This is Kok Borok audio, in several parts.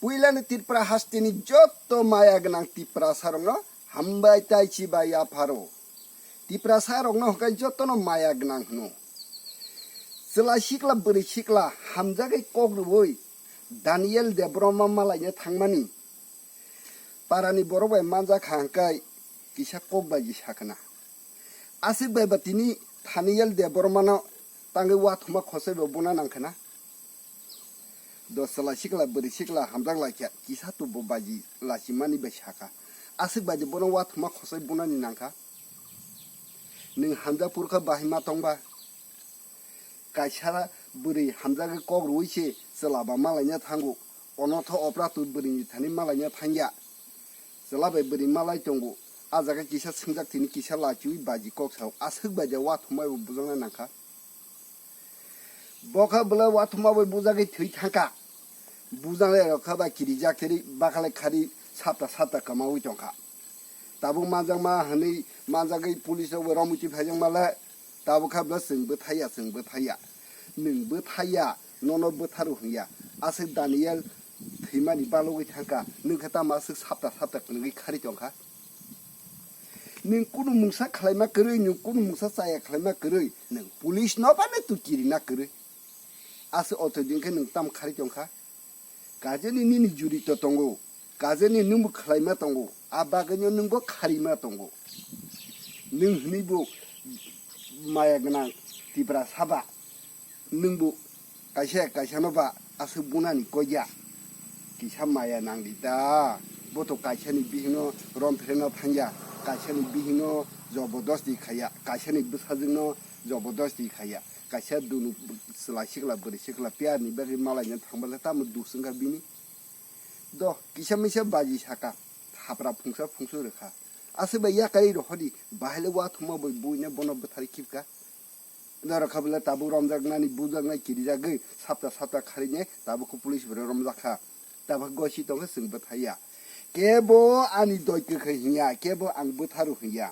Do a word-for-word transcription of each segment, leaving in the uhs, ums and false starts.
Puilani Tripura hasteni jotto maya gwnang Tiprasarokno hambai taichi bai yapharo. Tiprasarokno hwnkhe jottono maya gwnang hwno. Chwla sikla bwrwi sikla hamjagwi kok rwui Daniel Debbarma malaina thangmani parani borok bai manjakha hwnkhe kisa kok baji sakha na. Aswk bai ba tini Daniel Debbarmano tangwi wathuma khosai bo buna nangkha na. Do chwla sikla bwrwi sikla hamjak laikha, kisa tubo baji lachimani bai sakha. Aswk baji bono wathuma khosai bunani nangkha. Nwng hamjak phuru kha bahai ma tongba? Kaisa bwrwi hamjagwi kok rwui se chwla ba malaina thango. Onotho opra twi bwrwini thani malaina thangya. Chwla bai bwrwi malai tongo. A jaga kisa swngjak tini kisa lachiui baji kok sao. Aswk bai de wathumai bo bujakna nangkha. Bo kha bwlai wathuma bai bujagwi thwi thangkha. Bujaknai rok kha ba kirijak theri bakhalai khari sapta sapta kwmaui tongkha. Tabuk manjakma hwnwi manjagwi police rok bai romwi twi phaijakma le. Tabuk kha bwlai chwng bwthaiya, chwng bwthaiya. Nwng bwthaiya, nono bwtharu hwnya. Aswk Daniel thwimani balogwi thangkha. Nwng khe tamo aswk sapta sapta kwrwngwi khari tongkha? Nwng kunu mungsa khlaima kwrwi, nwng kunu mungsa chaya khlaima kwrwi, nwng police no phano twi kirina kwrwi. Aswk auto din khe nwng tamo khari tongkha? Kajeni nini jurito tongo, kajeni nwngbo khlaima tongo, a bagwino nwngbo kharima tongo. Nwng hwnwi bo maya gwnang Tiprasa ba, nwngbo kaisa kaisano ba aswk bunani kok ya. Kisa maya nangdi ta, bo to kaisani bihikno romphireno thangya, kaisani bihikno jobodosti khaiya, kaisani bwsajwkno jobodosti khaiya. Kaisa dunu chwla sikla bwrwi sikla piyarni bagwi malaina thangbatle tamo duk chwngkha bini? Do kisa misa baji saka, hapra phungsa phungsu rwkha. Aswk bai yakarwi rohordi, bahaile wathuma bai buino bono bwtharwi khibkha. Norok kha bwle tabuk romjaknani bujaknai kirijagwi sapta sapta kharine tabuk khe police bai romjakha. Tabuk gosi tongkhe chwng bwthaiya. Kebo ani doi kwkhwi hinya, kebo ang bwtharu hinya.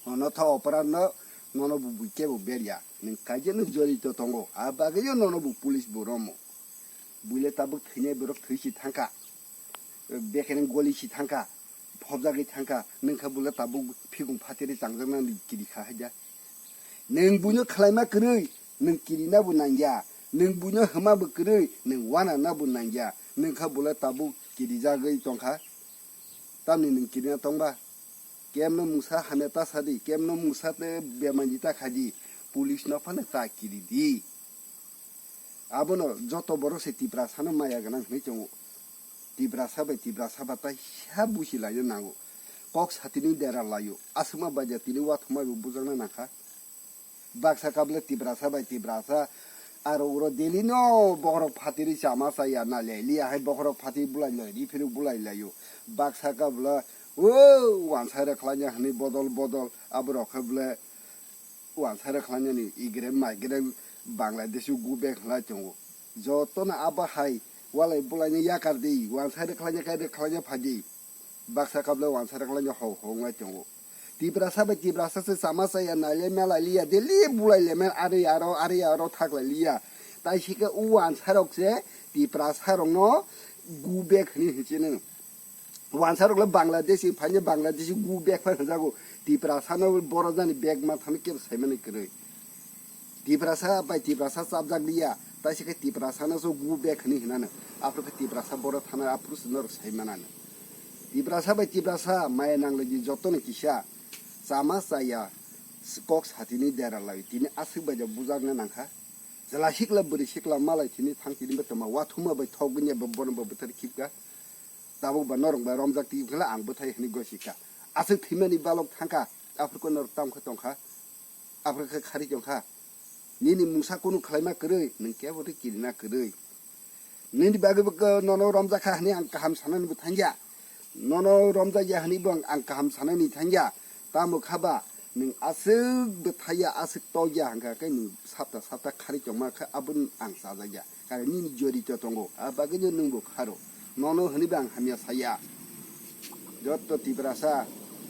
Onotha opra no, nono bo bui kebo berya. Nwng kaijeno jorito tongo. A bagwino nono bo police bo romo. Buile tabuk thwinai borok thwi si thangkha. Bekereng goli si thangkha. Phobjagwi thangkha. Nwng kha bole tabuk phikung phatiri changjaknani kiri kha haida. Nwng buino khlaima kwrwi, nwng kirina bo nangya. Nwng buino hwma bo kwrwi, nwng wana na bo nangya. Nwng kha bole tabuk kirijagwi tongkha. Tamni nwng kirina tongba? Kemno mungsa hamya ta sadi, kemno mungsa te bemani ta khadi, police no phano ta kiri di. Abono joto borok se Tiprasa no maya gwnang hinwi tongo. Tiprasa bai Tiprasa ba tai sa busi laina nango. Kok satini dera laio. Aswkma baja tini wathumai bo bujakna nangkha. Baksa kha bwle Tiprasa bai Tiprasa, aro uro daily no bokhorok phatiri chama chaya nai lai liya hai bokhorok phatiri bulai lai ri phiruk bulai laio. Baksa kha bwle o wansa rwkhlaina hwnwi bodol bodol aborok khe bwle wansa rwkhlainani igrem maigrem Bangladesh o go back hwnlai tongo. Jotono abo hai walai bulaina yakar di, wansa rwkhlaina khe rwkhlaina phai di. Baksa kha bwle wansa rwkhlaina hok hok wnglai tongo. Tiprasa bai Tiprasa se chama chaya nai lai ma lai liya, daily bulai lemai ari aro, ari aro thak lai liya. Tai se khe o wansa rok se Tiprasa rokno go back hwnwi hinwi chini. Wansa rok le Bangladesh ni phaini Bangladesh ni go back phai hwnjago. Tiprasa no boro jani back ma thani kebo saimani kwrwi. Tiprasa bai Tiprasa chapjak liya, tai se khe Tiprasa no so go back hwnwi hinano. Aphuru khe Tiprasa boro thana aphuru se norok sai manano. Tiprasa bai Tiprasa maya nanglaidi jotono kisa chama chaya kok satini dera lai tini aswk bai da bujakna nangkha. Chwla sikla bwrwi sikla malai tini thang tini bo tongma wathuma bai thok gwnye bo bono bo bwthar khibka. Tabuk ba norok bai romjak twi khe ang bwthai hwnwi gosi kha. Aswk thwimani balok thang kha, aphuru khe norok tamo khe tong kha, aphuru khe khari tong kha. Nini mungsa kunu khlaima kwrwi, nwng kebo tei kirina kwrwi. Nini bagwi bo khe nono romjak kha hwnwi ang kaham sanani bo thang ya. Nono romjak ya hwnwi bo ang, ang kaham sanani thang ya. Tamo kha ba, nwng aswk bwthai ya, aswk tok ya hwnkha khe nwng sapta sapta khari tongma khe abo ang chajak ya. Kare nini jorito tongo, a bagwino nwng bo kharo. Nono hwnwi bo ang hamya saya. Jotto Tiprasa,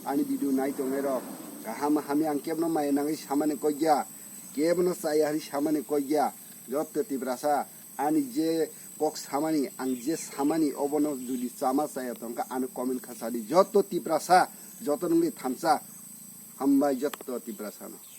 ani video nai tongnai rok, kaham hamya ang kebno maya nangwi samani kok ya, kebno chaya hwnwi samani kok ya. Jotto Tiprasa, ani je kok samani, ang je samani obono jodi chama chaya tongkha, ano comment kha sadi. Joto Tiprasa, joto nungni thamsa, hambai joto Tiprasano.